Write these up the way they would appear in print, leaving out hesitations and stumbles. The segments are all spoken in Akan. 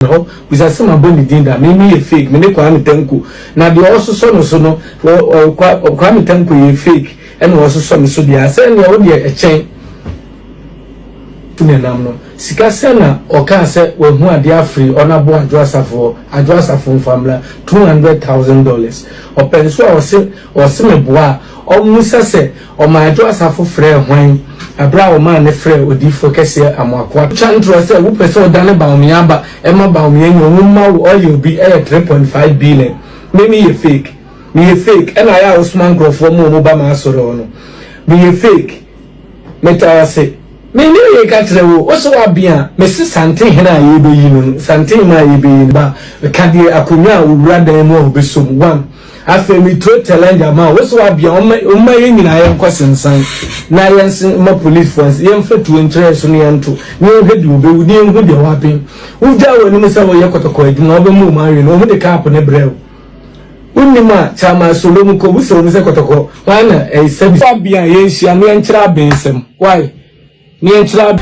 Hɔ bisa sɛ mabɔ ne din da. Me meyɛ fake, me ne Kwame Tanko, na deɛ ɔsosɔ no so no, Kwame Tanko yɛ fake ɛna ɔsosɔ me so deɛ asɛ nea wo deɛ ɛkyɛn nenam no sika sɛ na ɔkaa sɛ wahu adeɛ afiri ɔnabo Adwo Asafo, Adwo Asafo mfamla $200,000. Ɔpɛ nso a ɔse ɔse me boa a ɔmmusa sɛ ɔma Adwo Asafo frɛ hwan abere a ɔmaa ne frɛ odiifoɔ kɛseɛ Amoakoa twa ntorɔ sɛ wopɛ sɛ ɔdane Bawumia aba ɛma Bawumia nya ɔmo ma wo ɔyɛ obi ɛyɛ 3.5 billion. Me meyɛ fake, meyɛ fake ɛna ayɛ a wosoma nkurɔfoɔ mu ɔmo ba ma asɔre hɔ no. Meyɛ fake, meta ase. Me ne yɛ ka kyerɛ wo wo sɛ wabea mesi santehene a yɛbɛyi no no, santehene a yɛbɛyi no ba ka deɛ akonnwa a owura dan mu a wɔbɛsom one. Afei meturo challenge ama wo sɛ wabea ɔma yɛn nyinaa yɛnkɔ sensan na yɛnse ma policefoɔ yɛmfa tuo nkyerɛ so no, yɛnto na yɛnhwɛ deɛ wɔbɛwu na yɛnhu deɛ waben. Wogyaa w'anim sɛ wɔyɛ kɔtɔkɔ adwuma, wobɛmu wɔn awe no, wɔn de cup ne brɛ wo. Wonim a kyama solo mu kɔ busa wɔn sɛ kɔtɔkɔ wɔn na ɛyɛ sɛbi wabea yɛnhyia na yɛnkyerɛ abensɛm why na yɛnkyerɛ.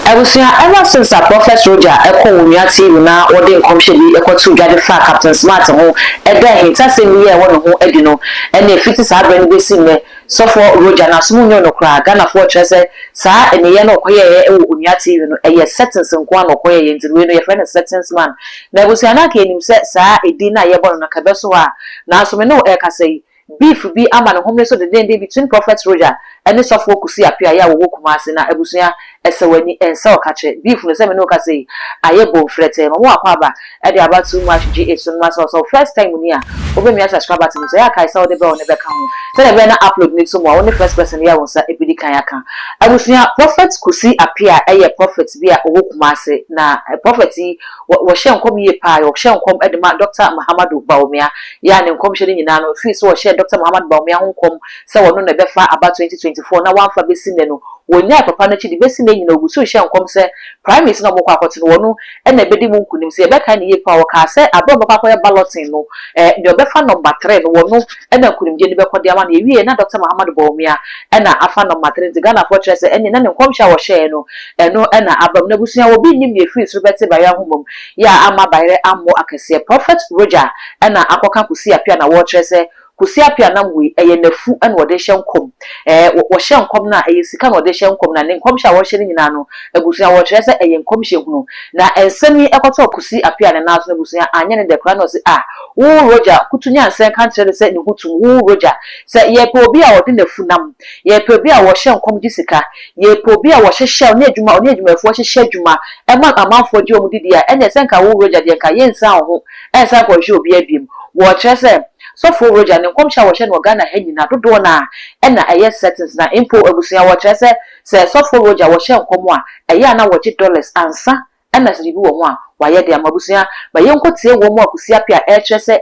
Abusua, ever since a Prophet Roger ɛkɔ Onua TV na wɔde nkɔmhyɛ bi ɛkɔto dwa de fa Captain Smart ho, ɛda ahintasɛm bi yɛ ɛwɔ ne ho adi no, ɛna efiti saa abirɛ no bɛsi nnɛ, sɔfo Roger n'asom nyɛ no koraa. Ghanafoɔ kyerɛ sɛ saa nneyɛ no ɔkɔyɛɛ ɛwɔ Onua TV no, ɛyɛ settings nko a na ɔkɔyɛɛ, nti wei no yɛfrɛ no settings man. Na abusua, no aka anim sɛ saa edin no a yɛbɔ no no kɛbɛ so hɔ a, nanso me ne wo ɛrekasa yi, beef bi ama ne homene so dedenden between Prophet Roger ɛne sɔfoɔ Kusi Apia yɛ a wɔwɔ Kumase. Na abusua, ɛsɛ w'ani ɛnsa ɔka kyerɛ beef no sɛ me ne wo kasa yi ayɛ bɔ mfrɛtɛɛ ma mo akɔ aba ɛde aba Too Much GH so no ma sɛ ɔsɛ first time ni a wobɛmia subscribe button so, ɛyɛ akae sɛ wode bell ne bɛka ho sɛdeɛ ɛbɛyɛ na upload ne so mu a wo ne first person yɛ wo nsa ɛbɛdi kan aka. Abusua, Prophet Kusi Apia ɛyɛ prophet bi a ɔwɔ Kumase, na prophet yi wɔhyɛ nkɔm yie paa. Wɔhyɛ nkɔm ɛde ma Dr Mahamadu Bawumia yɛ a ne nkɔmhyɛ no nyinaa no fii sɛ wɔhyɛ Dr Mahamadu Bawumia ho nkɔm sɛ wɔno na ɛbɛfa aba 2024 na wɔamfa bɛsi nnɛ no, wɔnyaa papa no akyi de bɛsi nnɛ nyina ogu so hyɛ nkɔm sɛ primaries na wɔkɔ akɔto no, wɔno ɛna ɛbɛdi mu nkunim. Sɛ yɛbɛka ne yie paa, wɔkaa sɛ abere a wɔbɛkɔ akɔyɛ balloting no, deɛ ɔbɛfa number 3 no, wɔno ɛna nkunimdie no bɛkɔ de ama no. Yɛwie na Dr Mahamadu Bawumia ɛna afa number 3, nti Ghanafoɔ kyerɛ sɛ ɛne na ne nkɔmhyɛ a wɔhyɛɛ no ɛno ɛna aba mu. Na abusua, obi nnim deɛ efiri soro bɛte bayerɛ ahoma mu yɛ a ama bayerɛ ammɔ akɛseɛ. Prophet Roger ɛna akɔka Kusi Apia na wɔrekyerɛ sɛ Kusi Apia nam wei ɛyɛ n'afu ɛna wɔde hyɛ nkɔm, wɔhyɛ nkɔm no a ɛyɛ sika na wɔde hyɛ nkɔm, na ne nkɔmhyɛ a wɔhyɛ no nyinaa no, abusua, wɔkyerɛ sɛ ɛyɛ nkɔmhyɛ hunu. Na nsɛm yi ɛkɔtɔ Kusi Apia ne nan so no, abusua, anyɛ ne dɛ koraa na ɔsi a wo Roger kutu nyansa ka nkyerɛ no sɛ ne ho tum wo Roger sɛ yɛpɛ obi a ɔde n'afu nam, yɛpɛ obi a wɔhyɛ nkɔm gye sika, yɛpɛ obi a wɔhyehyɛ ɔne adwuma, ɔne adwumayɛfoɔ hyehyɛ adwuma ɛma amanfoɔ gye wɔn didi a, ɛnna ɛsɛ nka wo Roger deɛ nka yɛnsan wo ho ɛnsan kɔhwɛ obi abiem. Wɔkyerɛ sɛ sɔfo Roger ne nkɔmhyɛ a wɔhyɛ no wɔ Ghana ha nyinaa dodoɔ no a ɛna ɛyɛ settings. Na mpo abusua, wɔkyerɛ sɛ sɔfo Roger wɔhyɛ nkɔm a ɛyɛ a na wɔgye dollars ansa ɛna sɛ biribi wɔ ho a wayɛ de ama. Abusua, ma yɛnkɔ tie wɔn mu a Kusi Apia ɛrekyerɛ sɛ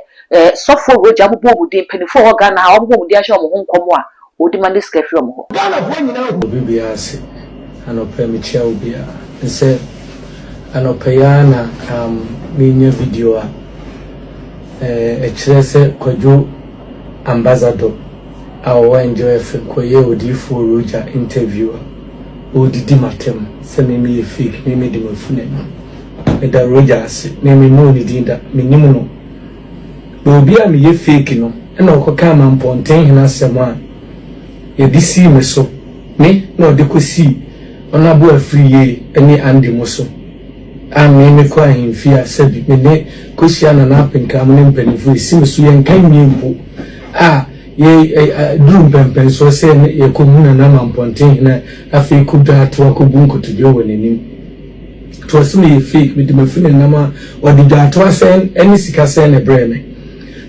sɔfo Roger abobɔ wɔn din, mpanimfoɔ wɔ Ghana ha wɔabobɔ wɔn din ahyɛ wɔn ho nkɔm a wɔde ma ne sika firi wɔn hɔ. Ghanafoɔ nyinaa Obi biara ase anɔpɛ, mekyia obiara sɛ anɔpɛ yi ara na menya video a ɛkyerɛ sɛ Kwadwo Ambassador a ɔwɔ Angel FM kɔyɛ odiyifoɔ Roger interview a ɔredidi m'atɛm sɛ me meyɛ fake, me mede m'afu n'anim. Meda Roger ase, me memmɔɔ ne din da, menim no. Na obi a meyɛ fake no ɛna ɔkɔka ama mpɔnten hene asɛm a yɛde sii me so, me na ɔde kɔsii ɔnabo afiri yie ne Andy mo so a me mekɔ ahemfie a sɛbi me ne kɔhyia Nana Apenkam ne mpanimfoɔ esi me so, yɛnka nwie mpo a yɛ duru mpɛmpɛnsoɔ sɛ yɛkɔhu Nana ma mpɔnten hene, afei kɔdwa ato akɔbu nkotodwe wɔ n'anim to ɔsɛ meyɛ fake, mede mafi ne nam a ɔde dwa ato asɛn ne sika sɛn ne brɛ me.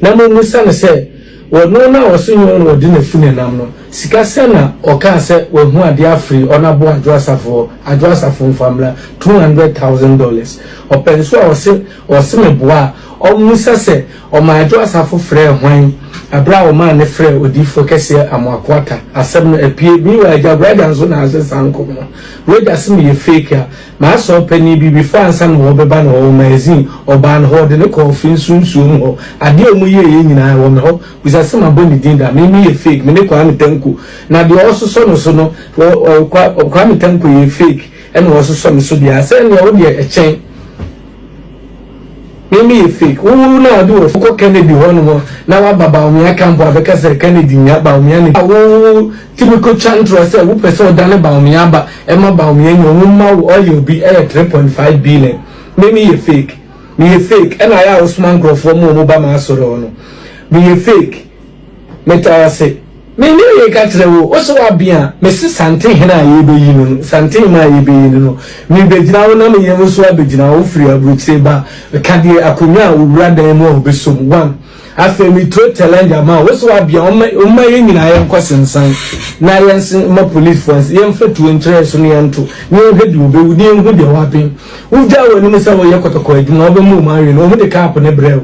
Na mummusa no sɛ wɔno no a ɔso nyɛ no ɔde n'afu ne nam no sika sɛ na ɔkaa sɛ wahu adeɛ afiri ɔnabo Adwo Asafo, Adwo Asafo mfamla $200,000. Ɔpɛ nso a ɔse ɔse me boa a ɔmmusa sɛ ɔma Adwo Asafo frɛ hwan abere a ɔmaa ne frɛ odiifoɔ kɛseɛ Amoakoata. Asɛm no apie. Meanwhile, agya Roger nso na ase saa nkɔm no. Roger se meyɛ fake a maasɔ panin bi before ansa na wɔbɛba no hɔ magazine ɔbaa no hɔ, ɔde ne kɔɔ fi nso nsuom hɔ, adeɛ a ɔmo yɛɛ yɛ nyinaa wɔ me hɔ. Bisa sɛ mabɔ ne din da. Me meyɛ fake, me ne Kwame Tanko. Tanko na deɛ ɔsosɔ no so no Kwame Tanko yɛ fake ɛna ɔsosɔ no so deɛ asɛ nea wo deɛ ɛkyɛn me me yɛ fake wo na ɔde wɔ kɔ Kennedy hɔ nom na waba Bawumia camp abɛka sɛ Kennedy nya Bawumia ne wo tumi kɔtwa ntorɔ sɛ wopɛ sɛ ɔdane Bawumia aba ɛma Bawumia nya ɔmo ma wo ɔyɛ obi ɛyɛ 3.5 billion. Me me yɛ fake, meyɛ fake ɛna ayɛ a wosoma nkurɔfoɔ mu ɔmo ba ma asɔre hɔ no. Meyɛ fake, meta ase. Me ne yɛ ka kyerɛ wo wo sɛ wabea mesi sante hene a yɛbɛyi no no, sante hene a yɛbɛyi no no, mebɛgyina wo na meyɛ wo so abɛgyina wo firi aburokyire ba ka deɛ akonnwa a owura dan mu a wɔbɛsom one. Afei meturo challenge ama wo sɛ wabea ɔma yɛn nyinaa yɛnkɔ sensan na yɛnse ma policefoɔ nse yɛmfa tuo nkyerɛ so ne yɛnto ne yɛnhwɛ deɛ wɔbɛwu ne yɛnhu deɛ waben. Wogya wɔ anim sɛ wɔyɛ kɔtɔkɔ adwuma, wobɛmu wɔn awe no, wɔn de kaapo ne brɛ wo.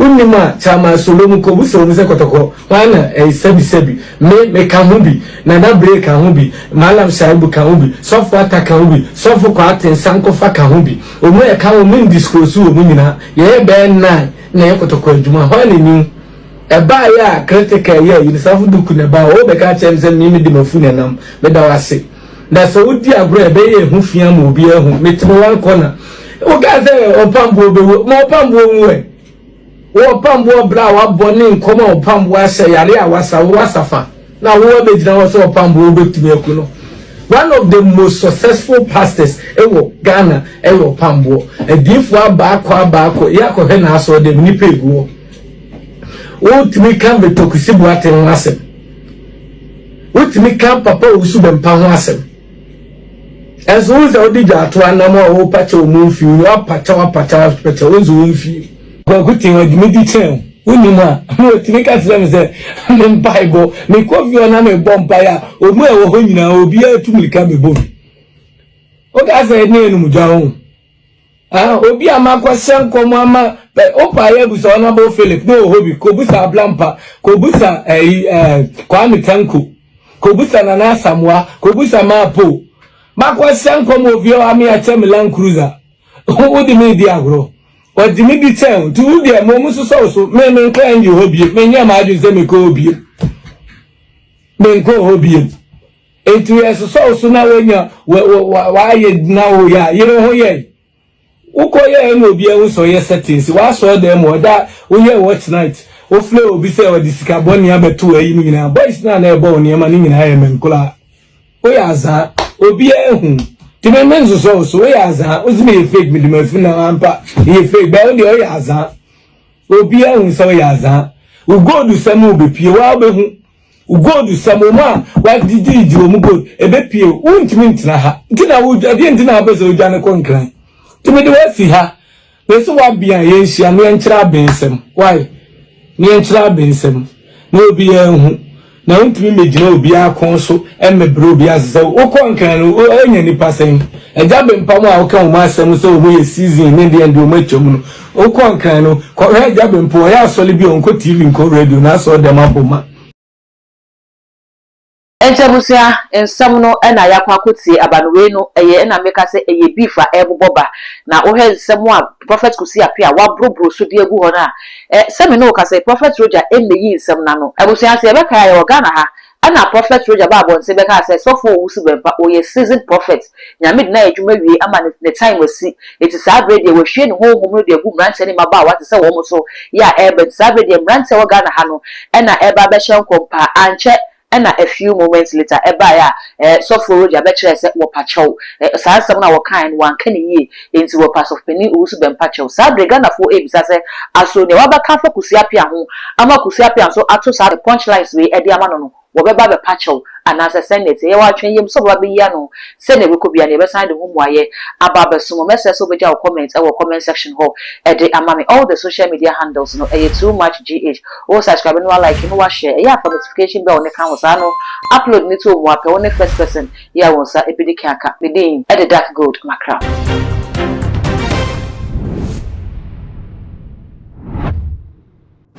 Wonim a kyama solo mu kɔbu sɛ wɔn sɛ kɔtɔkɔ wɔn na ɛyɛ sɛbi sɛbi. Me meka ho bi, Nana Bere ka ho bi, Malam Shaibu ka ho bi, Sɔfo Ata ka ho bi, Sɔfo Kwate Nsankofa ka ho bi. Wɔn a ɛka ho me ndisclose wɔ mu nyinaa yɛyɛ bɛyɛ nine na ɛyɛ kɔtɔkɔ adwuma hɔ na niw ɛbaa yɛ a critical yɛ yi safo duku na ɛbaa wɔn bɛka kyerɛ me sɛ mi mi de ma fu na ɛnam. Meda wo ase na sɛ wodi agorɔ ɛbɛyɛ ehu fia ma obi ehu. Metene one corner, woka sɛ ɔpamboɔ bɛwu ma ɔpamboɔ nwu ɛ. Wɔpamboɔ bra a wabɔ ne nkɔm a ɔpamboɔ ahyɛ yare a wasa wo wasafa na wo abɛgyina hɔ sɛ ɔpamboɔ wobɛtumi aku no. One of the most successful pastors ɛwɔ Ghana ɛyɛ ɔpamboɔ. Adiifoɔ abaakɔ abaakɔ yɛ akɔhwɛ n'asɔre dɛm nipa egu hɔ. Wotumi ka Victor Kusi Boateng ho asɛm, wotumi ka Papa Owusu Bɛmpa ho asɛm, ɛnso wo sɛ wode dwa ato anam a wopa kyɛw mu mfiw no wapakyɛw apakyɛw apakyɛw wo nso wo mfiw. Kwaku ten ɔde me di kyɛn wonim a wɔtumi ka kyerɛ me sɛ me mpaebɔ mekɔ fie hɔ na mebɔ mpaeɛ a ɔmu a ɛwɔ hɔ nyinaa obiara tu mirika bɛbɔ mi. Woka sɛ ne enumdwa ho obi a makɔhyɛ nkɔm ama wopa yɛ abusa Honorable Philip ne wɔ hɔ bi, kɔbusa Ablampa, kɔbusa ɛyi Kwame Tanko, kɔbusa Nana Asamoah, kɔbusa Maapo. Makɔhyɛ nkɔm wɔ fie hɔ ame akyɛ me Land Cruiser. Wode me di agorɔ, ɔgye me di kyɛn nti wo deɛ mo mo sosɔ wo so. Me menkɔ ɛngye hɔ bie, menyɛ m'adwene sɛ mekɔ hɔ bie, menkɔ hɔ bie. Nti yɛsosɔ wo so na woanya wayɛ na woyɛ a yere ho yɛ wokɔ yɛ ɛna obi ahu sɛ ɔyɛ settings wasɔɔ dɛm mu ɔda woyɛ watch night, wofrɛ obi sɛ ɔde sika bɔne abɛto ayi mu nyinaa. Boys na na ɛbɔ wo nneɛma no nyinaa yɛ mɛnkoraa. Woyɛ azaa, obi ahu nti me nsosɔ wo so. Woyɛ azaa, wosi meyɛ fake, mede mafu na ampa meyɛ fake bɛɛ wo deɛ woyɛ azaa, obi ahu sɛ woyɛ azaa. Wo gold sɛm wo bɛpie waa wobɛhu wo gold sɛm wo ma wagyegyegye wɔ mu gold ɛbɛpie. Wontumi ntena ha nti na wo ɛdeɛ nti na wopɛ sɛ wodwane kɔ Nkran nti mede woasi ha mɛ sɛ woabea yɛnhyia na yɛnkyerɛ abensɛm wae na yɛnkyerɛ abensɛm na obi yɛnhu na wontumi mmɛgyina obiara kɔn so mmɛbrɛ obi ase sɛ wokɔ Nkran no woanya nipa sɛn. Agya Bempam a woka wɔn asɛm sɛ wɔn yɛ season ne deɛ deɛ wɔn atwa mu no, wokɔ Nkran no kɔhwɛ Agya Bempam, ɔyɛ asɔre bi a ɔnkɔ TV nkɔ radio na asɔre dɛm abɔ ma. Nti abusua, nsɛm no ɛna yɛakɔ akɔtie aba no. Wei no ɛyɛ ɛna meka sɛ ɛyɛ beef a ɛrebobɔ ba na wohwɛ nsɛm a Prophet Kusi Appiah waborɔborɔ so de agu hɔ no a ɛ sɛ me ne wo ka sɛ Prophet Roger ɛmmɛyi nsɛm n'ano. Abusua, sɛ yɛbɛkae a, yɛwɔ Ghana ha ɛna Prophet Roger ba abɔnten bɛkaa sɛ Sɔfo Owusu Bɛmpa ɔyɛ seasoned prophet, Nyame de no ayɛ adwuma wie ama ne ne time asi, eti saa berɛ deɛ wahwie ne honhom no de agu mmeranteɛ ne mmabaawa te sɛ wɔn so yɛ a ɛreba. Nti saa berɛ deɛ mmeranteɛ wɔ Ghana ha no ɛna ɛreba abɛhyɛ nkɔm paa. Ankyɛ ɛna a few moments later ɛbaeɛ a Sɔfo Roger bɛkyerɛɛ sɛ wɔpa kyɛw. Saa nsɛm no a wɔkaeɛ no wɔanka ne yie, enti wɔpa Sɔfopanin Owusu Bɛmpa kyɛw. Saa berɛ Ghanafoɔ ɛrebisa sɛ aso nea wabɛka afa Kusi Appiah ho ama Kusi Appiah nso ato saa punchlines wei de ama no no, wɔbɛba abɛpa kyɛw anaasɛ sɛn na ɛteɛ? Yɛwɔ atwɛn yam sɛ ɔbɛba abɛyi ano. Sɛnea ɛbɛkɔ biara no, yɛbɛsan de ho mmuaeɛ aba abɛso mo. Mɛsrɛ sɛ wobɛgya wo comment wɔ comment section hɔ de ama me. All the social media handles no ɛyɛ Too Much GH. Wo subscribe no, wa like no, wa share, ɛyɛ afa notification bell ne ka ho saa no upload ne to mu apɛ wo ne first person yɛ a wɔn nsa ɛbɛdi kan aka. Me din ɛde Dark Gold Makra.